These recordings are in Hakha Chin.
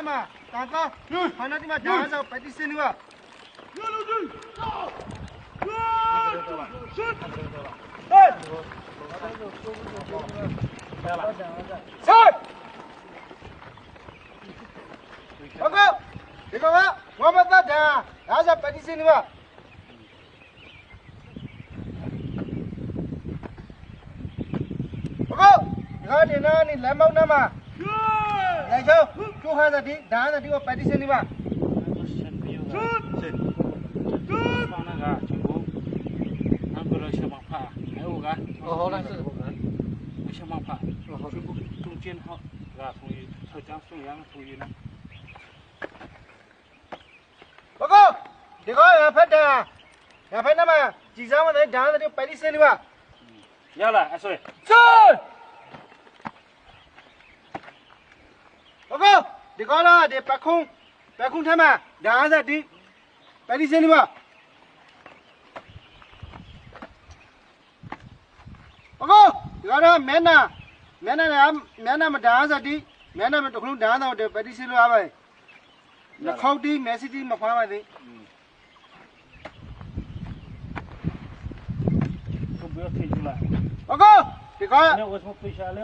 မှာတာကားခန္ဓာတိမှာဒါဆိုပတိစင်းကဆိုင်ဟုတ်ကဲ့ဒီကောင်ကဝမတဒါဒါဆိုပတိစင်းကဟုတ်ကဲ့ဒီကောင်ဒီနာနေလမ်းမောင်းနာမှာ来球，就看这地，当然这个白的身的吧。放那个全部，俺不能小马趴，还有个。哦，好了，是。小马趴，全部中间好，是吧？统一，浙江松阳统一呢。报告，这个要拍的，要拍那么几张我来当然这个白的身的吧。要了，阿水。走。报告，这个了，这白空，白空他们，当然这白的身的吧。报告，这个了，မဲနာမဲနာမဲနာမဒါဆိုဒီမဲနာမတခုလုံးဒါတော့ပတိစီလို့ရပါနှခေါက်တီးမဲစီတီးမဖွားပါသေး 都不要退出来。 အကောဒီကော 那为什么退下来？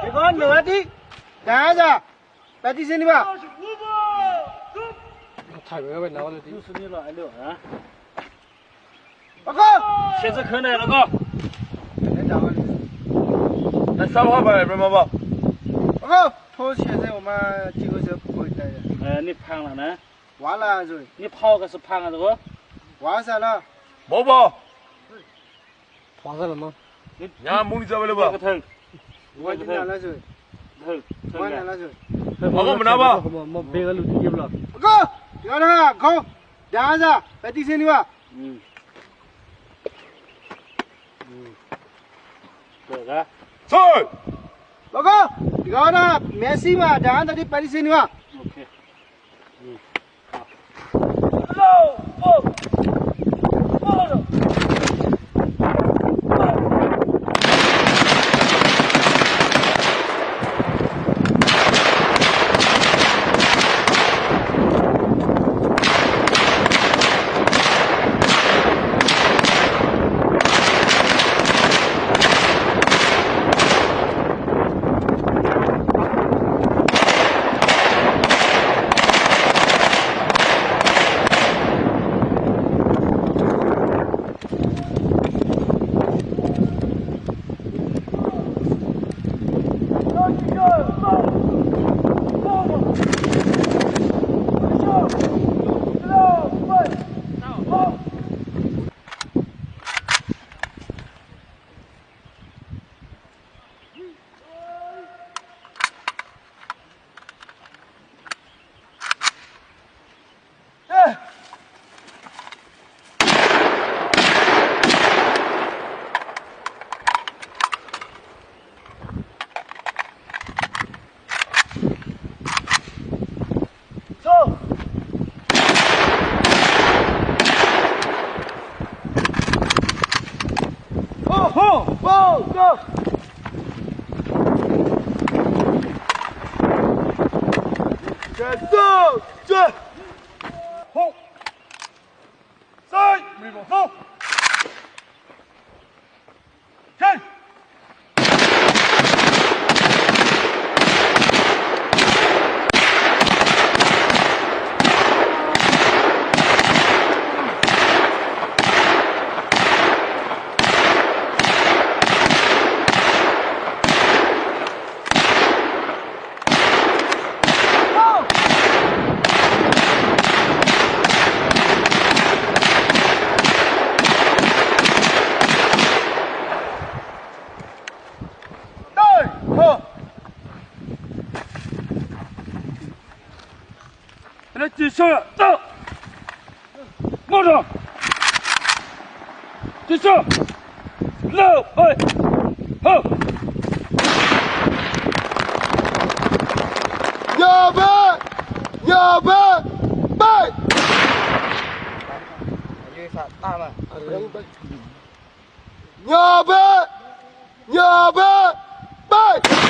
ဒီကောနဝတိဒါဆိုပတိစီနေပါ 太原呗，拿过来的。就是你了，阿六啊。 အကော 茄子坑来了个。来三号吧，别忙吧。 အကောထိုး现在我们几个是不会带的。哎，你胖了呢？完了就。你跑个是胖了这个？完事了。毛宝。黄色了吗？你伢梦里在不了吧？个头。我拿了就。头。我拿了就。毛宝没拿吧？没别个路接不了。哥，要那个口，两子，来第三的吧。嗯。嗯。对的。走。老哥，你看那梅西嘛，两子的白的身的吧。 OK。嗯。好。六五，八六。 Go, go! 走，转，红，三，走，站。来，继续走，冒着，继续，六，哎，好，右边，右边，背。右边，右边，背。